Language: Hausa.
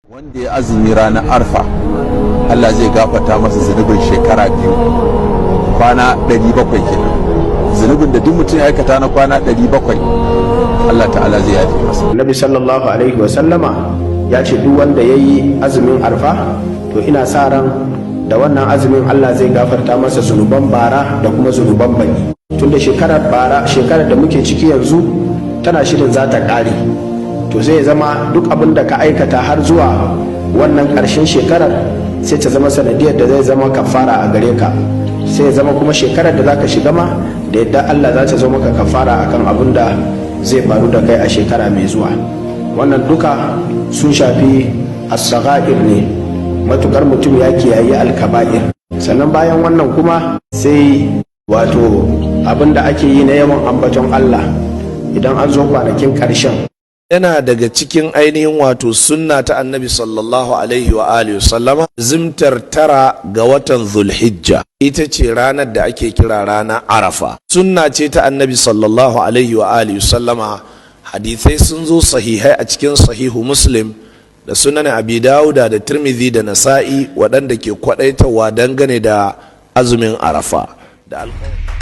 Wanda ya azumi ranar Arfa, Allah zai gafarta masa zunubin shekara 2, kwana 700 kenan. Zunubin da duk mutum ya aikata na kwana 700, Allah Ta'ala zai yafe masa. Nabi sallallahu alaihi wa sallama ya ce duk wanda ya yi azumin Arfa, to ina sa ran da wannan azumin Allah zai gafarta masa zunuban bara da kuma zunuban bani. Tunda shekarar bara, shekarar da muke ciki yanzu, tana shirin za ta ƙare, to zai zama duk abin da ka aikata har zuwa wannan ƙarshen shekarar sai ta zama sanadiyar da zai zama kafara a gare ka. Sai ya zama kuma shekarar da zaka shiga ma, da yadda Allah, za ta zo maka kafara akan abin da zai faru da kai a shekara mai zuwa. Wannan duka sun shafi as-sagha'ir ne, matukar mutum ya kiyaye al-kaba'ir. Sannan bayan wannan kuma sai wato abin da ake yi na yawan ambaton Allah idan an zo kwanakin ƙarshen. Yana daga cikin ainihin wato sunna ta Annabi sallallahu alaihi wa alihi sallama zimtar 9 ga watan Zulhijja, ita ce ranar da ake kira ranar Arafa. Sunna ce ta Annabi sallallahu alaihi wa alihi sallama. Hadithai sun zo sahihai a cikin Sahihu Muslim da Sunan Abi Dawuda da Tirmidhi da Nasa'i waɗanda ke kwaɗaitarwa dangane da azumin Arafa da alƙawari.